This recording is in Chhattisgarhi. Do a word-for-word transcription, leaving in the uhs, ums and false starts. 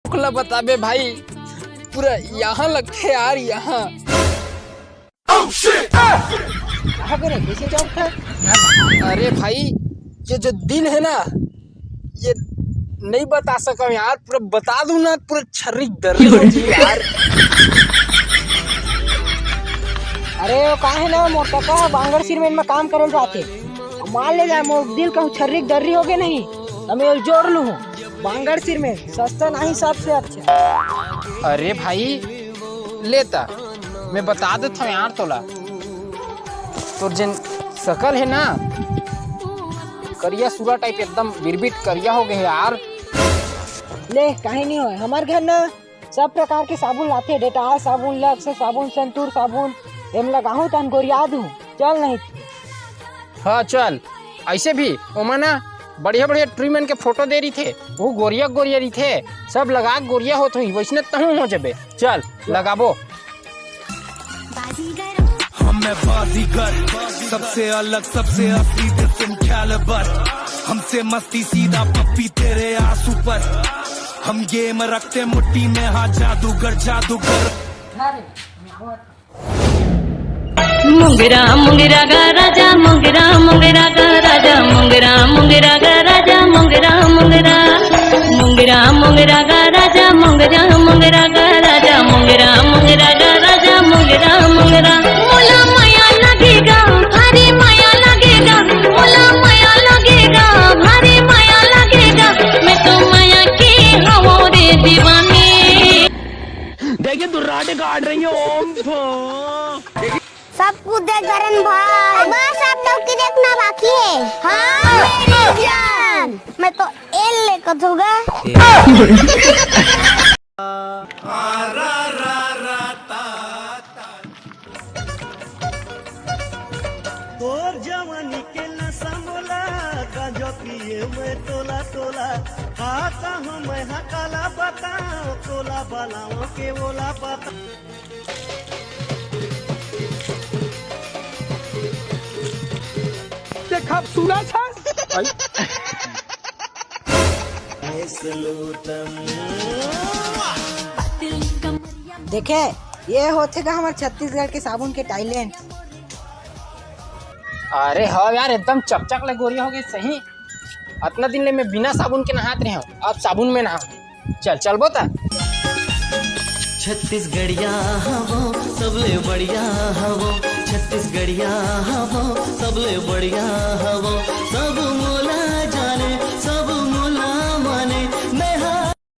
ओला बताबे भाई, पूरा यहाँ लगथे यार, यहाँ। कहाँ करे? कैसे जाऊँ था? अरे भाई, ये जो दिल है ना, ये नहीं बता सकम यार, पूरा बता दूं ना, पूरा छर्री दर्री हो जी यार। अरे वो का है ना, मोर कका ह बांगड़ सीमेंट में काम करल जाथे। मान ले जाए मोर दिल कहूँ छर्री दर्री हो गए नहीं, त मैं जोड़ लूँ। बांगड़ सीमेंट सस्ता नहीं, सबसे अच्छा। अरे भाई, लेता, मैं बता देता हूँ यार तोला। तोर जेन सकल है ना, करिया सूरा टाइप, एकदम बिरबिट करिया हो गए यार। ले, काहे नहीं होय, हमार घर ना सब प्रकार के साबुन लाथे, डेटाल साबुन, लक्स साबुन, संतूर साबुन। एम लगाहूं तन गोरिया दूं, चल नहीं। हाँ चल, ऐसे भी ओमा ना बढ़िया बढ़िया ट्री मन के फोटो दे रहिथे, वो गोरिया गोरिया रहिथे, सब लगा के गोरिया होत होही, वैसने तहूं हो जबे। चल लगाबो। हम मैं बाजीगर, सबसे अलग, सबसे असली, different caliber। हमसे मस्ती सीधा पप्पी तेरे आंसू पर। हम गेम रखते मुट्ठी में, हाँ जादूगर, जादूगर। मुंगरा मुंगरा गा राजा मुंगरा मुंगरा गा राजा मुंगरा मुंगरा गा राजा मुंगरा मुंगरा मुंगरा मुंगरा गा राजा मुंगरा मुंगरा गा राजा मुंगरा मुंगरा गा राजा मुंगरा मुंगरा। मोला माया लगेगा, भारी माया लगेगा, मोला माया लगेगा, भारी माया लगेगा। मैं तो माया की हवो रे दीवानी। देखिए दुर्राटे काट रही है। ओम फो। सब कुछ देख गरन भाई, बस आप लोग की देखना बाकी है। हाँ मेरी जान, मैं तो एल लेकर दूंगा। तोर जवानी के नशा मोला, गांजा पिए मैं तोला तोला। खाता हूँ मैं हकाला बताओ, तोला बनाओ के बोला बता। देखा सुना था। देखे, ये होथे गा हमर छत्तीसगढ़ के साबुन के talent। अरे हाँ यार, एकदम चकचक ले गोरिया हो गई सही। अतना दिन ले मैं बिना साबुन के नहात रहे हूँ, अब साबुन में नहा। चल चलबो ता। छत्तीसगढ़िया हवो सबले बढ़िया हवो, छत्तीसगढ़िया हवो सबले बढ़िया हवो, सब